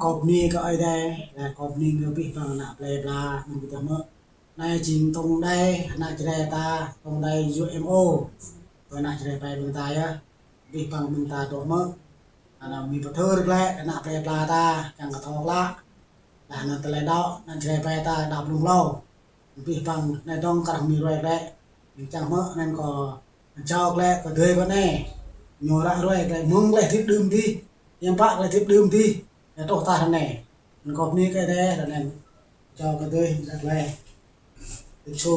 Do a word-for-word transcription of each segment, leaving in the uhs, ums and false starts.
Kâo bơni kơ Ơi Adai, laih kâo bơni kơ abih bang ană plei pla ƀing ta hmư̆. Anai jing tŏng đai ană Jrai ta, tŏng đai U M O. Kơ ană Jrai ƀai ƀing ta yơh. Abih bang ƀing ta dŏ hmư̆. Anai mĭ pơthâo glaĭ ană plei pla ta, kiăng kơ thâo klă. Laih anŭn tơlơi đaŏ ană Jrai ƀai ta đaŏ blung hlâo. Abih bang anai dơ̆ng kơ arăng mĭ ruai glaĭ. Ƀing čang hmư̆ anŭn kâo jao glaĭ kơ adơi kâo anai. Ñu ră ruai glaĭ mơ̆ng glaĭ hơdip đưm adih. Hiư̆m pă glaĭ hơdip đưm adih. Laih truh ta ră anai. Anŭn kâo bơni kơ Ơi Adai ră anai. Jao kơ adơi ră glaĭ. Thank you.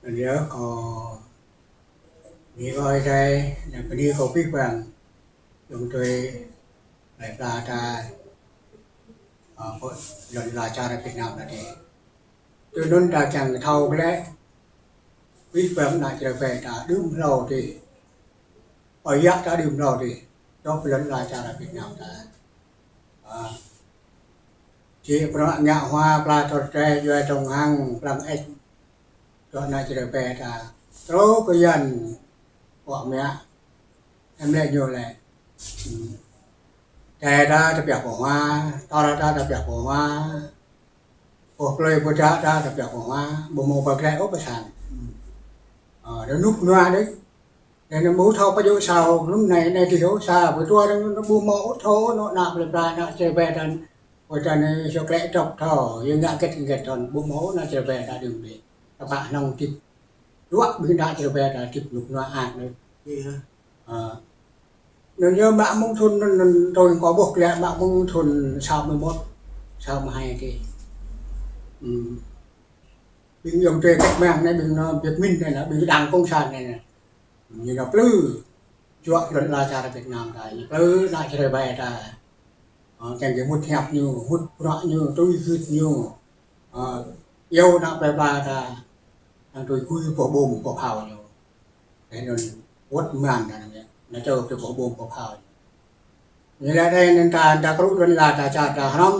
Anŭn yơh kâo bơni kơ Ơi Adai, anŭn bơni kơ abih bang. Yŏng tui plei pla ta, ơ, pơ lŏn ala čar Việt Nam ta anai. Tui anŭn ta kiăng kơ thâo glaĭ, abih bang ană Jrai ƀai ta đưm hlâo adih. Ơi yă ta đưm hlâo adih. Dŏ pơ lŏn ala čar Việt Nam ta. Ơ. Či pơnă ngă hua pla tơr tơdre, yua tŏng hăng plang ĕč. Dŏ ană Jrai ƀai ta. Truh kơ Yuan pŏk mă. Em lĕ ñu lĕ. Hmm. Tơdre ta tơbiă pơ hua, tơr ta tơbiă pơ hua. Pơ plơi pơ dă ta tơbiă pơ hua, ƀu hmâo pơglaĭ ôh pơ sang. Hmm. Ơ, dŏ rơnŭk rơnua đôč. Anŭn ƀu thâo pơjŏ sao, lŏm anai, anai dih ôh, sa, ƀu dua anŭn ƀu hmâo ôh thâo, anŭn ană plei pla, ană Jrai ƀai ta, ƀu dua anai yua glaĭ dŏ thâo, yua ngă hơget hơget thâo, ƀu hmâo ană Jrai ƀai ta đưm adih. Tơpă hnong hơdip. Dua ƀing ană Jrai ƀai ta hơdip rơnŭk rơnua ăt anai. Iya. Ơ. Anŭn yơh mă mơ̆ng thun anŭn, anŭn tui kâo ƀuh glaĭ mă mơ̆ng thun sáu mươi mốt, sáu mươi hai adih. Hmm. Ƀing yŏng tui cách mạng anai, ƀing anŭn Việt Minh anai, ƀing đảng cộng sản anai. Ñu nao plư, juă lŏn ala čar Việt Nam ta, ñu plư ană Jrai ƀai ta. Ơ, kiăng kơ mŭt hiăp ñu, mŭt bruă ñu, tui gưt ñu. Ơ, iâu ană plei pla ta, kiăng tui gui boh bom, boh phao ñu. Laih anŭn wơ̆t mơ̆n ta anŭn yơh, nao čơ tui boh bom, boh phao ñu. Ñu laĭ anai anŭn ta, ta krŭ lŏn ala ta čar ta hrŏm,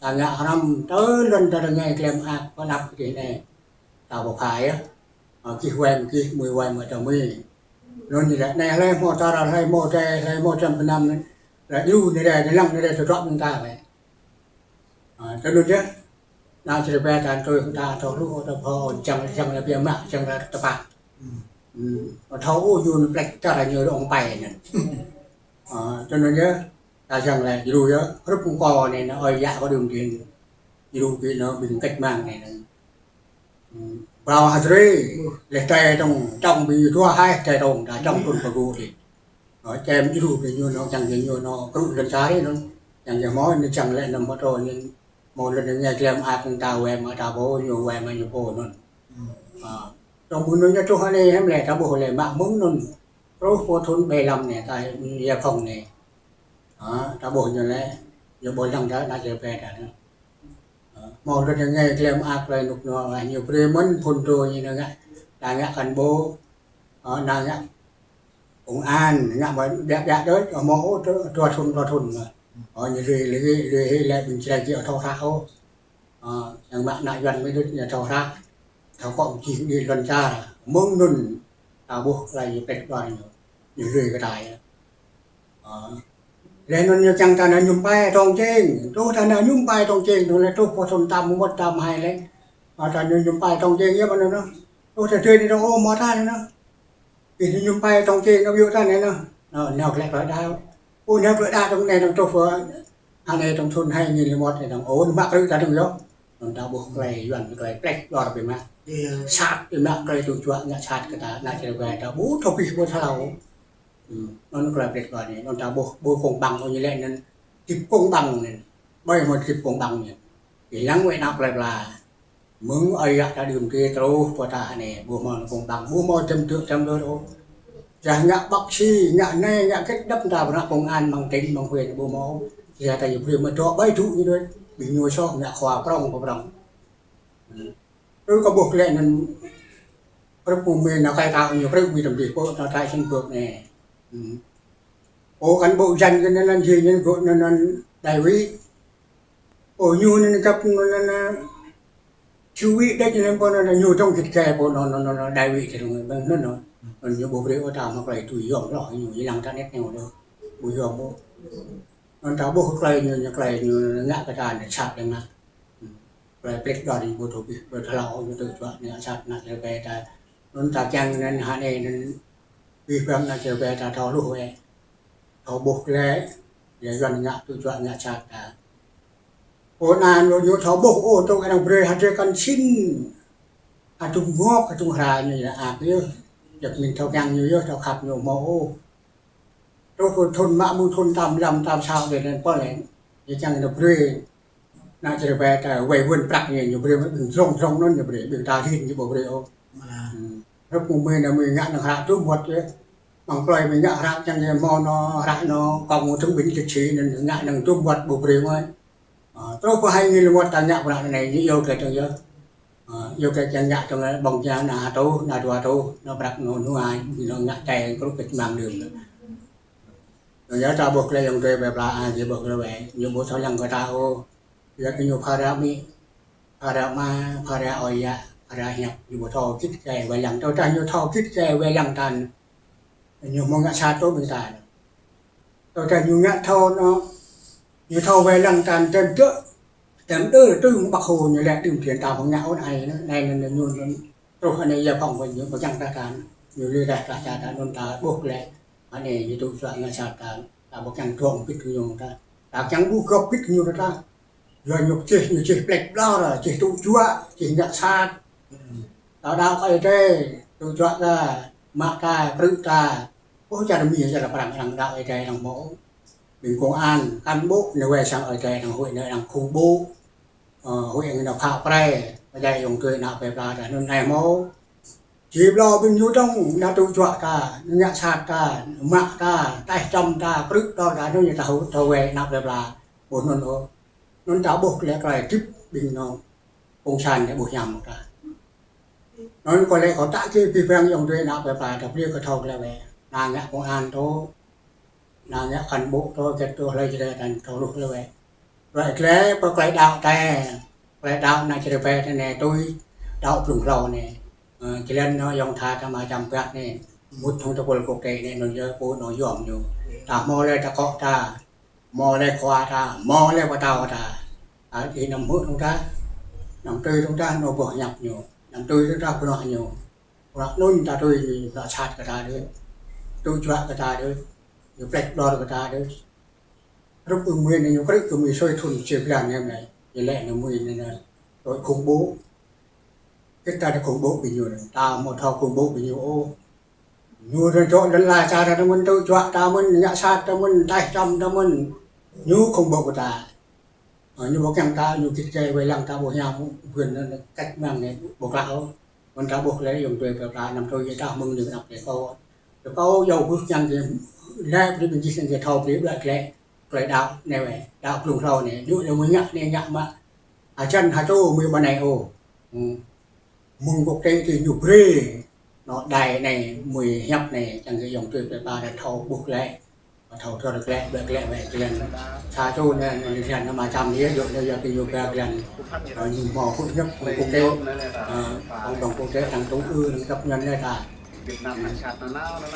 ta ngă hrŏm, tơl lŏn ta rơngai klem ak, pơ anăp kơ adih anai. Ta pơpha yơh. Ơ, gih wai mơ̆ gih, mui wai mơ̆ ta mui. Anŭn ñu laĭ, anai hlơi hmâo tơr, hlơi hmâo tơdre, hlơi hmâo čăm pơnăm anai. Laĭ djru anai rai, anai lăng anai rai, tơdruă ƀing ta wai. Ơ, tui anŭn yơh. Ană Jrai ƀai ta tui hăng ta, thâo hluh, thâo pơhơ, čang, čang lĕ biă mă, čang lĕ tơpă. Hmm. Hmm. Thâo ôh, yua anŭn plĕč čar ñu rŏng pai anŭn. Ơ, tui anŭn yơh. Ta čang lĕ djru yơh, hrup kơ kâo anai, anŭn ơi yă kâo đưm adih. Djru ƀing anŭn ƀing cách mạng anai anŭn. Ƀrâo hơdrơi, laih tơdre tŏng, tŏng ƀing ñu dua hai tơdre tŏng, ta tŏng trŭn pơgŭ adih. Ơ, čem djru ƀing ñu anŭn, čang ƀing ñu anŭn, krŭ lŏn čar anŭn, čang ƀing hmâo anŭn, čang lĕ anŭn mơtô anŭn, hmâo lŏn anai klem ak ta wai mă ta pô, ñu wai mă ñu pô anŭn. Ơ, tŏng ƀing anŭn ñu truh anai hiư̆m lĕ ta ƀuh lĕ mă mơ̆ng anŭn. Truh pơ thun bảy lăm anai, ta giải phóng anai. Ơ, ta ƀuh ñu lĕ, ñu ƀuh lăng ta, ană Jrai ƀai ta anŭn. Ơ, hmâo lŏn anai klem ak laih rơnŭk rơnua, ñu brơi mơ̆n phun tơ ñu nao ngă, nao ngă cán bộ, ơ, nao ngă công an, ngă mă biă biă đôč, ơ, hmâo ôh dua, dua thun, dua thun mơ̆n. Ơ, ñu lui, lui, lui hĭ lĕ ƀing Jrai či thâo hră ôh. Ơ, yang mă ană Yuan mơ̆ đôč ñu thâo hră, thâo kŏ mơ̆ng čih đĭ lŏn čar, mơ̆ng anŭn ta ƀuh tơlơi ñu plĕč pla ñu, ñu lui kơ ta yơh. Ơ. Laih anŭn ñu čang ta nao mơñum pai tŏng čeng, truh ta nao mơñum pai tŏng čeng, truh lĕ truh pơ thun tám mươi mốt, tám mươi hai lĕ. Ơ, ta nao mơñum pai tŏng čeng yơh mơ̆n anŭn. Truh ta tui anai tŏng ôh mơ̆ ta anŭn. Ih nao mơñum pai tŏng čeng nao yua ta anai anŭn. Anŭn nao glaĭ klơi đa. Ơ, nao klơi đa tŏng anai tŏng truh pơ anai tŏng thun hai nghìn lẻ một anai tŏng ôh, mă krư̆ ta tŏng yơh. Anŭn ta ƀuh tơlơi Yuan, tơlơi plĕč pla biă mă. Iya. Sat biă mă, tơlơi tŭ juă ngă sat kơ ta, ană Jrai ƀai ta ƀu thâo pih ƀu thâo hlâo. Hmm. Anŭn tơlơi plĕč pla anai, anŭn ta ƀuh ƀu công bằng, ôh ñu laĭ anŭn hơdip công bằng anai. Ƀai hmâo hơdip công bằng anai. Ih lăng wai ană plei pla. Mơ̆ng ơi yă ta đưm adih truh pơ ta anai, ƀu hmâo công bằng, ƀu hmâo čem tŭ čem lơ ôh. Yua ngă bác sĩ, ngă anai, ngă hơget đăp ta pơ anăp công an, mơ̆ng tỉnh, mơ̆ng huyện, ƀu hmâo. Yua ta ñu brơi mơ̆ dŏ ƀai tŭ ñu đôč. Ƀing ñu soh ngă khua prŏng, khua prŏng. Hmm. Tui kâo ƀuh glaĭ anŭn, hrup mơ̆ng mĭn nao kai tao ñu krư̆ mĭn tơm dih pơ anŭn trại Xuân Phước anai. Hmm. Ơ, cán bộ dân kơ anŭn, anŭn jing ñu gơ̆ anŭn, anŭn đại úy. Ơ, ñu anŭn găp anŭn, anŭn, anŭn, thiếu úy đĕč anŭn pơ anŭn, anŭn ñu tŏng git gai pơ anŭn, anŭn, anŭn, anŭn đại úy tơ anŭn, anŭn, anŭn. Anŭn ñu ƀu brơi ôh ta mă tơlơi tui yom hloh ñu, ñu lăng ta anet ñu đôč. Ƀu yom ôh. Anŭn ta ƀuh tơlơi ñu, ñu tơlơi ñu ngă kơ ta anai sat lĕ ngă. Tơlơi plĕk đon ñu ƀu thâo ƀuh, ƀu thâo hlâo ñu tŭ juă ngă sat ană čơđai ta. Anŭn ta kiăng anŭn hơnai anŭn abih bang ană čơđai ta thâo hluh wĕ. Thâo ƀuh glaĭ, yua Yuan ngă tŭ juă ngă sat ta. Ơ anŭn ñu thâo ƀuh ôh, tŭ kơ anŭn brơi hơdrơi kăn sĭn. Hơdôm ngŏk, hơdôm hra ñu yơh, ăt yơh. Jăk min thâo kiăng ñu yơh, thâo khăp ñu hmâo ôh. Truh kơ thun mă mơ̆ng thun tam lăm tam sao dêh anŭn pơl lĕ. Yua kiăng ñu brơi. Ană čơđai ta wai wơ̆n prăk ñu, ñu brơi ƀing drŏng drŏng anŭn ñu brơi, ƀing ta rin ñu ƀu brơi ôh. Hrup mơ̆ng mơi anai mơi ngă anŭn hră tŭm wơ̆t yơh. Mơ̆ng plơi mơi ngă hră čang yơh hmâo anŭn hră anŭn kông mơ̆ng thŭng ƀing čĭt čĭ anŭn ngă anŭn tŭm wơ̆t ƀu brơi mơi. Ơ, truh pơ hai nghìn lăm wơ̆t ta ngă pơră anai ñu iâu glaĭ tơ̆ng yơh. Ơ, iâu glaĭ čang ngă tơ̆ng ƀơ̆ng čang anŭn hơtŭ, anŭn dua rơtuh, anŭn prăk anŭn hnuă, ñu ngă čai kruh kơ čơmang đưm. Anŭn yơh ta ƀuh glaĭ ayŏng adơi ƀơi pla, ơ, či ƀuh glaĭ wĕ, ñu ƀu thâo lăng kơ ta ôh. Yua kơ ñu phara amĭ, phara ama, phara ơi yă, phara hiăp, ñu ƀu thâo git gai wai lăng. Tơdah ñu thâo git gai wai lăng ta, ñu hmâo ngă sat tŭ ƀing ta. Tơdah ñu ngă thâo anŭn, ñu thâo wai lăng ta, tem dŏ, tem đơ tui mơ̆ng Bác Hồ ñu laĭ đưm phiăn ta hmâo ngă ôn ai anŭn, anai anŭn ñu anŭn truh anai yơh phŏng wơ̆t ñu ƀu kiăng ta ta, ñu lui reh ta ta ta anŭn ta ƀuh glaĭ. Anai ñu tŭ juă ngă sat ta, ta ƀu kiăng thâo pĭt kơ ñu ta. Ta kiăng ƀuh gŏp pĭt kơ ñu ta. Yua ñu čih, ñu čih plĕk ƀlŏr, čih tŭ juă, čih ngă sat. Ta đaŏ kơ Ơi Adai, tŭ juă ta, mă ta, krư̆ ta. Ơ, čar Mi, čar Prang, arăng đaŏ Ơi Adai, arăng hmâo. Ƀing công an, cán bộ, anai wai sang Ơi Adai, arăng huĭ anai, arăng khủng bố. Ơ, huĭ anai phă prai, pơdjai ayŏng adơi ană plơi pla ta, anŭn anai hmâo. Či ƀlŏr ƀing ñu dơ̆ng, anŭn tŭ juă ta, ngă sat ta, mă ta, taih čăm ta, krư̆ đôl ta, anŭn ñu ta hŭ, ta wai ană plơi pla. Ƀuh anŭn ôh. Anŭn ta ƀuh glaĭ tơlơi hơdip ƀing anŭn cộng sản ta ƀu hiam ta. Anŭn kơ lĕ kâo ta či abih bang ayŏng adơi ană plơi pla ta brơi kơ thâo glaĭ wĕ. Anŭn ngă công an tŭ, anŭn ngă cán bộ tŭ, čet tŭ, hlơi čơđai ta thâo hluh glaĭ wĕ. Glaĭ glaĭ pơ tơlơi đaŏ ta, tơlơi đaŏ ană čơđai ta anai tui, đaŏ blung hlâo anai. Ơ, jơlan anŭn ayŏng tha ta mă čăm ƀiă anai, mŭt hăng tơpul quốc tế anai, anŭn yơh pô anŭn yom ñu. Ta hmâo lĕ ta kŏ ta, hmâo lĕ khua ta, hmâo lĕ pơtao ta. Ơ, ih anăm hmư̆ tơ̆ng ta, anăm tui tơ̆ng ta, anŭn boh hiăp ñu, anăm tui tơ̆ng ta pơnŏ ñu. Pơnŏ anŭn ta tui ñu, ñu pơnŏ sat kơ ta đôč, tŭ juă kơ ta đôč, ñu plĕk ƀlŏr kơ ta đôč. Hrup ƀing mơi anai ñu krư̆ kơ mơi sui thun či blan anai mơi. Ñu laĭ anŭn mơi anai anŭn. Tui khủng bố. Kơ ta tui khủng bố ƀing ñu anŭn. Ta hmâo thâo khủng bố ƀing ñu ôh. Ñu anŭn dŏ lŏn ala čar ta mơ̆n, tŭ juă ta mơ̆n, ngă sat ta mơ̆n, taih čăm ta mơ̆n. Ñu khủng bố kơ ta. Ơ, ñu ƀu kiăng ta, ñu git gai wai lăng ta ƀu hiam, ƀuôn anŭn cách mạng anai ƀu klă ôh. Mơ̆n ta ƀuh glaĭ ayŏng adơi plơi pla anăm tui yơh ta mơ̆ng anai anăp glaĭ kâo. Kâo yua ƀuh kiăng kơ laĭ brơi ƀing gih kiăng kơ thâo brơi glaĭ glaĭ, tơlơi đaŏ anai wĕ, đaŏ blung hlâo anai, yua lĕ mơi ngă anai ngă mă. Hơjăn hơtô mơi ƀu anai ôh. Mơ̆ng quốc tế tui ñu brơi. Anŭn đài anai, mơi hiăp anai, čang kơ ayŏng adơi plơi pla ta thâo ƀuh glaĭ. Thâo thâo glaĭ, glaĭ glaĭ wĕ jơlan. Sa čô anai, anai jơlan anŭn mă čăm yơh, yua anai yua kơ ñu ba jơlan. Ơ, ñu hmâo hội nhập quốc tế. Ơ, cộng đồng quốc tế, arăng tŭ ư, arăng chấp nhận anai ta.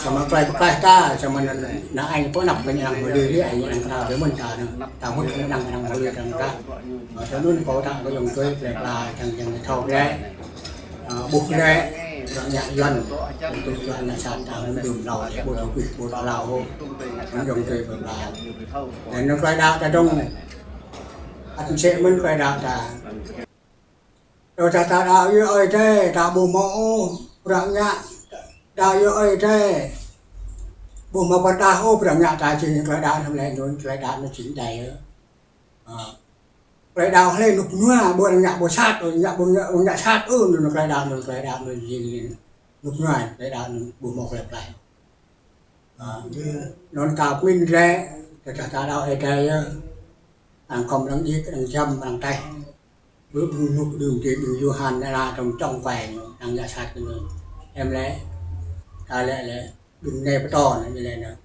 Samơ̆ tơlơi pơklaih ta, samơ̆ anŭn, anŭn ai pơ anăp kơ ñu arăng hmâo lui, lui ai ñu arăng kơnăl kơ mơ̆n ta anŭn. Ta mŭt kơ arăng, arăng hmâo lui arăng ta. Ơ, tui anŭn kâo ta kơ ayŏng adơi plơi pla, čang kơ thâo glaĭ. Ơ, ƀuh glaĭ, ră ngă Yuan, tŭ juă ngă sat ta hmâo đưm hlâo, ƀu thâo ƀuh, ƀu thâo hlâo ôh. Anŭn ayŏng adơi plơi pla. Anŭn tơlơi đaŏ ta dơ̆ng. Ăt mơsĕ mơ̆n tơlơi đaŏ ta. Tơdah ta đaŏ yua Ơi Adai, ta ƀu hmâo ôh, bruă ngă, đaŏ yua Ơi Adai. Ƀu hmâo pơrơđah ôh, bruă ngă ta jing tơlơi đaŏ anŭn lĕ, anŭn tơlơi đaŏ anŭn jing đai yơh. Ơ. Tơlơi đaŏ hlơi rơnŭk rơnua, ƀu arăng ngă ƀu sat, ôh, ngă ƀu ngă, ƀu ngă sat, ôh, anŭn tơlơi đaŏ, anŭn tơlơi đaŏ, anŭn jing anŭn rơnŭk rơnua, tơlơi đaŏ anŭn ƀu hmâo tơlơi pơklaih. Ơ, anŭn ta pơmĭn glaĭ, tơdah ta đaŏ Ơi Adai yơh. Arăng khŏm arăng djik, arăng jăm, arăng taih. Ƀu ƀing rơnŭk đưm tui ƀing Yôhan anŭn la tơ̆ng čŏng kuai ñu, arăng ngă sat kơ ñu. Em lĕ, ta laĭ lĕ, ƀing anai pơtô anŭn, ñu laĭ anŭn.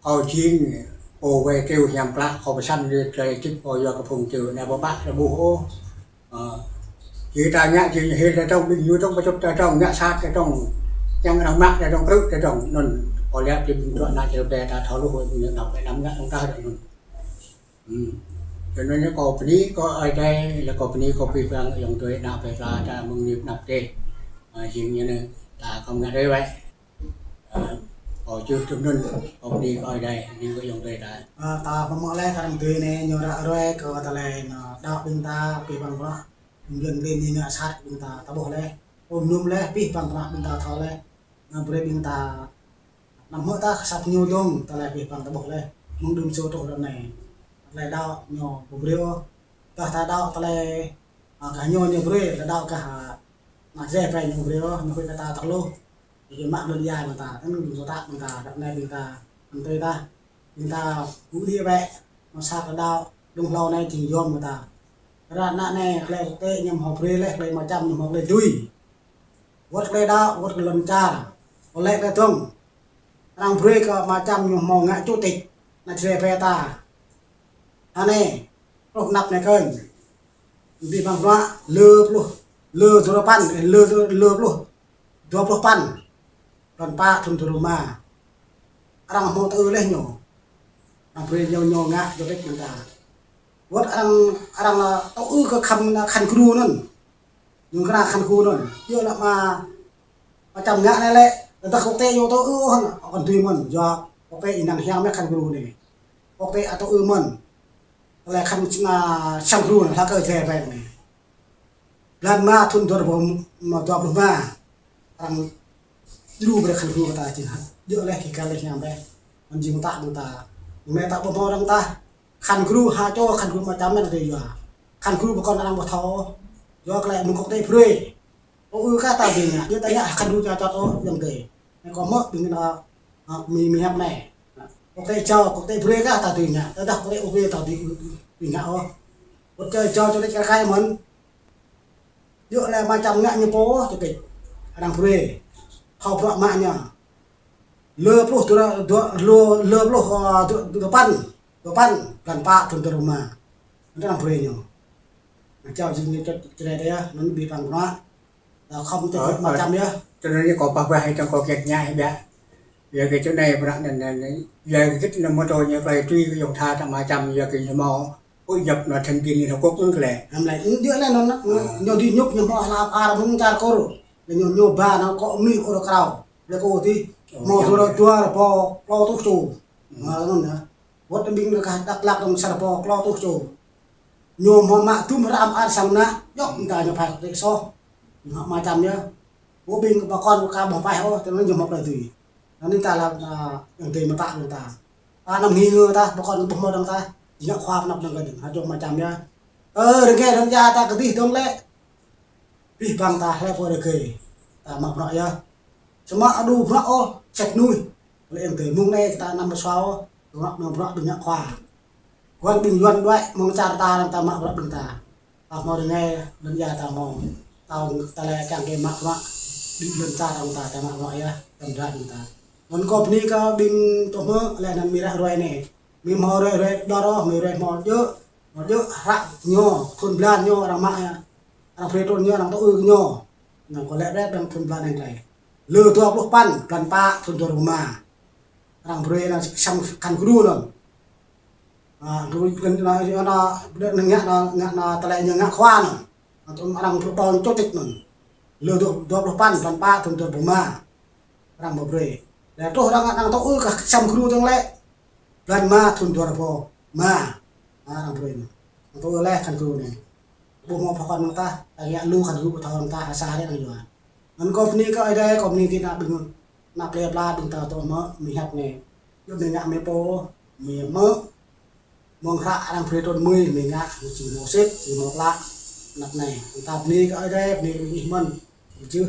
Kâo jing pô wai triu hiam klă, kâo pơsăn lui tơlơi hơdip kâo yua kơ phung triu anai ƀu pă rơbuh ôh. Ơ. Jing ta ngă jing hil ta dơ̆ng, ƀing ñu dơ̆ng pơčŭt ta dơ̆ng, ngă sat ta dơ̆ng. Čang arăng mă ta dơ̆ng, krư̆ ta dơ̆ng. Anŭn, kâo laĭ ƀing dua ană čơđai ta thâo hluh, ƀing ñu anăm, anăm ngă dơ̆ng ta dơ̆ng anŭn. Hmm. Tui anŭn yơh kâo bơni kơ Ơi Adai, laih kâo bơni kơ abih bang ayŏng adơi ană plei pla ta mơ̆ng anai pơ anăp tih. Ah, jing ñu anai ta khŏm ngă adai wơ̆t. Ah, kâo čih tui anŭn, kâo bơni kơ Ơi Adai, bơni kơ ayŏng adơi ta. Ah, ta pơmơ̆ laih kơ arăng tui anai ñu ră ruai kơ tơlơi anŭn đaŏ ƀing ta abih bang bruă. Ƀing yuăn ƀing anai ngă sat ƀing ta ta ƀuh laih. Ôm num laih, abih bang bruă ƀing ta thâo laih. Anŭn brơi ƀing ta Anăm hmư̆ ta kơ sat ñu dong, tơlơi abih bang ta ƀuh laih. Mơ̆ng đưm čô truh ră anai. Tơlơi đaŏ ñu ƀu brơi ôh. Tơdah ta đaŏ tơlơi, ah, kah ñu ñu brơi, tơlơi đaŏ kah, ah, ană Jrai pơ ñu brơi ôh, ñu huĭ kơ ta tơlŭh. Ñu mă lŏn ia mơ̆ng ta, tơl ñu tơtă mơ̆ng ta, ră anai ƀing ta, anŭn tui ta, ƀing ta ƀu đĭ bĕ, mơ̆ng sat tơlơi đaŏ, đŭng hlâo anai jing yôm mơ̆ng ta. Ră ană anai, tơlơi tơ̆ ñu hmâo brơi laih, tơlơi mơčăm ñu hmâo brơi tui. Wơ̆t tơlơi đaŏ, wơ̆t tơlơi lŏn čar. Ôh lĕ tơdơ̆ng. Arăng brơi kơ mơčăm ñu hmâo ngă chủ tịch ană Jrai pơ ta. Anai, truh anăp anai kơnh. Abih bang bruă, lơ pluh, lơ dua păn, eh, lơ, lơ pluh, dua pluh păn. Blan pă thŭn dua rơma. Arăng hmâo tơ ư laih ñu. Arăng brơi ñu, ñu ngă chủ tịch mơ̆ng ta. Wơ̆t arăng, arăng, ah, tơ ư kơ khăn, khăn kru anŭn. Ñu kơnang khăn kru anŭn. Yua lă mă, mơčăm ngă anai lĕ, tơdah quốc tế yua tơ ư ôh, ơ kăn tui mơ̆n, yua quốc tế ih năng hiam mơ̆ khăn kru anai. Quốc tế ăt tơ ư mơ̆n. Tơlơi khăn, ah, khăn kru anai, hlak kơ Jrai pơ anai. Blan rơma thŭn dua rơbâo dua pluh rơma. Arăng djru brơi khăn kru kơ ta jing hă. Djơ̆ laih kơ kar laih hiam laih. Anŭn jing mơta ƀing ta. Mơ̆ ta ƀu hmâo arăng ta. Khăn kru ha čô, khăn kru mơčăm anai tui yua. Khăn kru pơkŏn arăng ƀu thâo. Yua tơlơi mơ̆ng quốc tế brơi. Ơ ư kah ta tui ngă, yua ta ngă khăn kru ča čot ôh, yua tui. Anai kâo hmư̆ ƀing anŭn, ah, mĭ, mĭ hiăp anai. Quốc tế jao, quốc tế brơi kah ta tui ngă, tơdah quốc tế ƀu brơi ta tui, tui ngă ôh. Quốc tế jao chủ tịch kar kaĭ mơ̆n. Yua lĕ mơčăm ngă ñu pô chủ tịch. Arăng brơi. Thâo bruă mă ñu. Lơ pluh dua, dua, lơ, lơ pluh, ah, dua, dua păn. Dua păn, blan pă thŭn dua rơma. Anŭn arăng brơi ñu. Anŭn čao jing ñu čot Jrai dih, anŭn abih bang bruă. Lă khŏm tơ, ơ, mơčăm yơh. Tui anŭn ñu kâo pah pah hai tơ̆ng kâo kiăng ngă hai biă. Yua kơ čô anai bruă anŭn, anŭn, anŭn. Yua kơ git anŭn mơ̆ tơ ñu tơlơi tui kơ yŏng tha ta mơčăm yua kơ ñu hmâo. Ôi, yap anŭn thành viên Liên Hợp Quốc anŭn kơ lĕ. Hăm lĕ, ñu anŭn anŭn, ah, ñu dih ñŭk ñu hmâo hlap ar mơ̆ng čar Kur. Lĕ ñu, ñu ba anŭn kơ mĭ ôh rơkrao. Lĕ kơ dih. Ơ, hmâo dua, dua rơbâo klâo tuh čô. Hmm. Mă anŭn yơh. Wơ̆t ƀing anŭn kah Dak Lak dong sa rơbâo klâo tuh čô. Ñu hmâo mă dŭm hră mơar sang ană, djŏp mơta ñu phai kơ quốc tế soh. Ñu mă mơčăm yơh. Ƀu ƀing pơkŏn kơ ƀu phai ôh, tơl anŭn ñu hmâo tơlơi tui. Anŭn ta lă, ah, ayŏng adơi mơta ƀing ta. Ta anăm nghi ngờ ta, pơkŏn ƀu hmâo dong ta. Jing ngă khua pơanăp dong kơ ding, ha čô mơčăm yơh. Ơ, rơngai rơngai ta kơ dih dong lĕ. Abih bang ta hlơi pô rơgơi. Ta mă bruă yơh. Samơ̆ adu bruă ôh, sĕt nuih. Lĕ ayŏng adơi mơ̆ng anai ta anăm pơsua ôh, bruă mă bruă ƀing ngă khua. Guan ƀing yuăn đuaĭ mơ̆ng čar ta anăm ta mă bruă ƀing ta. Ta hmâo rơngai lŏn ia ta hmâo. Ta, ta lĕ kiăng kơ mă bruă. Ƀing lŏn čar ta, ta mă bruă yơh, tơm dra ƀing ta. Anŭn kâo bơni kơ ƀing tŏ hmư̆ lĕ anŭn mĭ ră ruai anai. Mĭ hmâo ruai ruai dor ôh, mĭ ruai hmâo djơ̆. Mă djơ̆ hră ñu, thun blan ñu, arăng mă, arăng brơi trŭn ñu, arăng tơ ư ñu. Anŭn kâo lĕ brơi bang thun blan anai glai. Lơ dua pluh păn, blan pă, thun dua rơma. Arăng brơi anŭn săm khăn kru anŭn. Ah, kru anŭn, anŭn, anŭn, anŭn, ngă, anŭn, ngă, anŭn, tơlơi ñu ngă khua anŭn. Anŭn tŭ arăng brơi ƀơ̆ng čô tĭt anŭn. Lơ dua, dua pluh păn, blan pă, thun dua rơbâo rơma. Arăng mă brơi. Lĕ truh arăng, arăng tơ ư kơ săm kru tơ̆ng lĕ. Blan rơma thun dua rơbâo rơma. Ah, arăng brơi anŭn. Anŭn tơ ư laih khăn kru anai. Ƀu hmâo pơkŏn mơ̆ng ta, ta ngă lu khăn kru ƀu thâo mơ̆ng ta, ha sa rĕ arăng yua. Anŭn kâo bơni kơ Ơi Adai, kâo bơni kơ ană ƀing, ană plei pla ƀing ta tŏ hmư̆, mĭ hiăp anai. Yua mĭ ngă mĭ pô, mĭ hmư̆. Mơ̆ng hră arăng brơi trŭn mơi, mĭ ngă, mĭ či hmâo sĭt, či hmâo klă. Anăp anai, ta bơni kơ Ơi Adai, bơni kơ ih mơ̆n. Jưh.